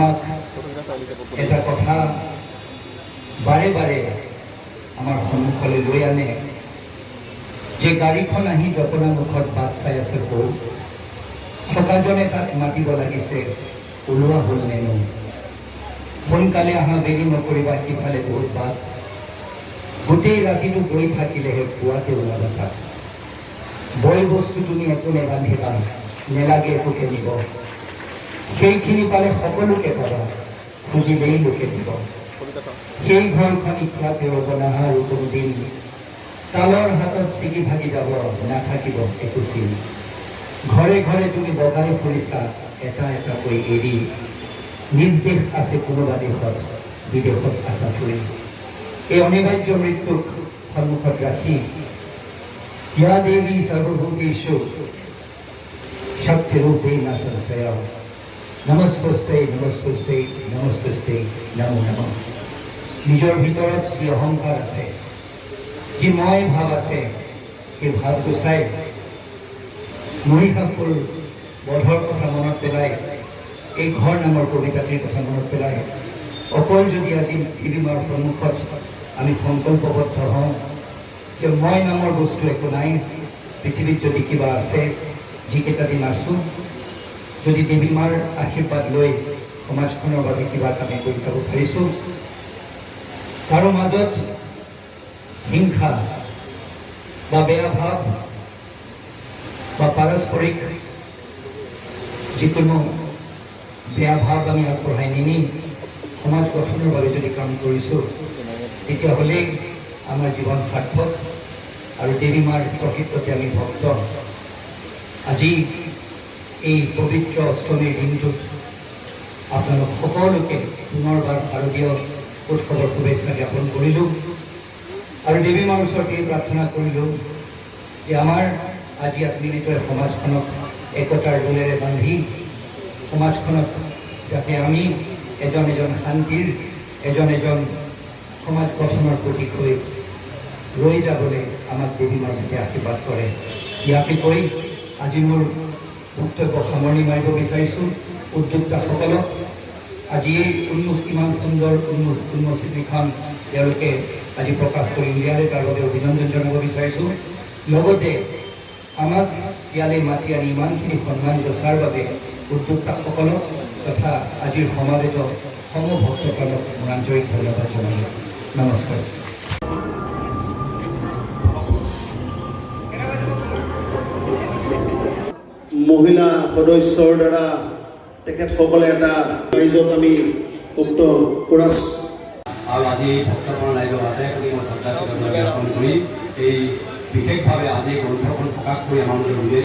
আমাক এটা কথা বাৰে বাৰে আমাৰ সন্মুখলৈ লৈ আনে যে গাড়ীখন আহি জপনা মুখত বাট চাই আছে সৌ, থকাজনে তাক মাতিব লাগিছে, ওলোৱা হ'ল নেনো? সোনকালে আহা, দেৰি নকৰিবা, সিফালে বহুত বাট। গোটেই ৰাতিটো গৈ থাকিলেহে পুৱাতে ওলাবা তাত। বয় বস্তু তুমি একো নেবান্ধিবা, নেলাগে একোকে নিব। সেইখিনি পালে সকলোকে পাবা, খুজিলেই লোকে দিব। সেই ঘৰখনি খোৱাতে ৰ'ব নাহা আৰু কোনোদিন। তালৰ হাতত ছিগি ভাগি যাব, নাথাকিব একো চিন। ঘৰে ঘৰে তুমি বগাই ফুৰিছা এটা এটাকৈ এৰি। নিজ দেশ আছে কোনোবা দেশত, বিদেশত আছা ফুৰি। এই অনিবাৰ্য মৃত্যুক সন্মুখত ৰাখি, या देवी सर्वभूतेषु शक्तिरूपेण संस्थिता, नमस्तस्यै नमस्तस्यै नमस्तस्यै नमो नमः। নিজৰ ভিতৰত যি অহংকাৰ আছে, যি মই ভাৱ আছে, সেই ভাৱ গুচাই, মহিষাসুৰ বধৰ কথা মনত পেলাই, এই ঘৰ নামৰ কবিতাটিৰ কথা মনত পেলাই, অকল যদি আজি দেৱী সন্মুখত আমি সংকল্পবদ্ধ হওঁ যে মই নামৰ বস্তু একো নাই পৃথিৱীত, যদি কিবা আছে, যিকেইটা দিন আছোঁ, যদি দেৱী মাৰ আশীৰ্বাদ লৈ সমাজখনৰ বাবে কিবা কামে কৰি যাব পাৰিছোঁ, কাৰো মাজত হিংসা বা বেয়া ভাৱ বা পাৰস্পৰিক যিকোনো বেয়া ভাৱ আমি আগবঢ়াই নিনি সমাজ গঠনৰ বাবে যদি কাম কৰিছোঁ, তেতিয়াহ'লে আমাৰ জীৱন সাৰ্থক আৰু দেৱী মাৰ প্ৰকৃততে আমি ভক্ত। আজি এই পবিত্ৰ অষ্টমীৰ দিনটোত আপোনালোক সকলোকে পুনৰবাৰ শাৰদীয় উৎসৱৰ শুভেচ্ছা জ্ঞাপন কৰিলোঁ আৰু দেৱী মাৰ ওচৰত এই প্ৰাৰ্থনা কৰিলোঁ যে আমাৰ আজি ইয়াত মিলিত এই সমাজখনক একতাৰ ডোলেৰে বান্ধি সমাজখনত যাতে আমি এজন এজন শান্তিৰ, এজন এজন সমাজ গঠনৰ প্ৰতীক হৈ ৰৈ যাবলৈ আমাক দেৱী মাই যাতে আশীৰ্বাদ কৰে, ইয়াকে কৈ আজি মোৰ বক্তব্য সামৰণি মাৰিব বিচাৰিছোঁ। উদ্যোক্তাসকলক, আজি এই ইমান সুন্দৰ উন্মোচনীখন তেওঁলোকে আজি প্ৰকাশ কৰি উলিয়ালে, তাৰ বাবে অভিনন্দন জনাব বিচাৰিছোঁ। লগতে আমাক ইয়ালৈ মাতি আনি ইমানখিনি সন্মান যচাৰ বাবে উদ্যোক্তাসকলক তথা আজিৰ সমাবেত সমূহ ভক্তসকলক মোৰ আন্তৰিক ধন্যবাদ জনালোঁ। নমস্কাৰ। মহিলা সদস্যৰ দ্বাৰা তেখেতসকলে এটা ৰাইজক আমি উক্ত কোৰাছ আৰু আজি এই ভক্তপ্ৰাণ ৰাইজক আটাইকৈ মই শ্ৰদ্ধা কৃতজ্ঞতা জ্ঞাপন কৰি এই বিশেষভাৱে আজি গ্ৰন্থখন প্ৰকাশ কৰি আমাৰ মাজত উলিয়াই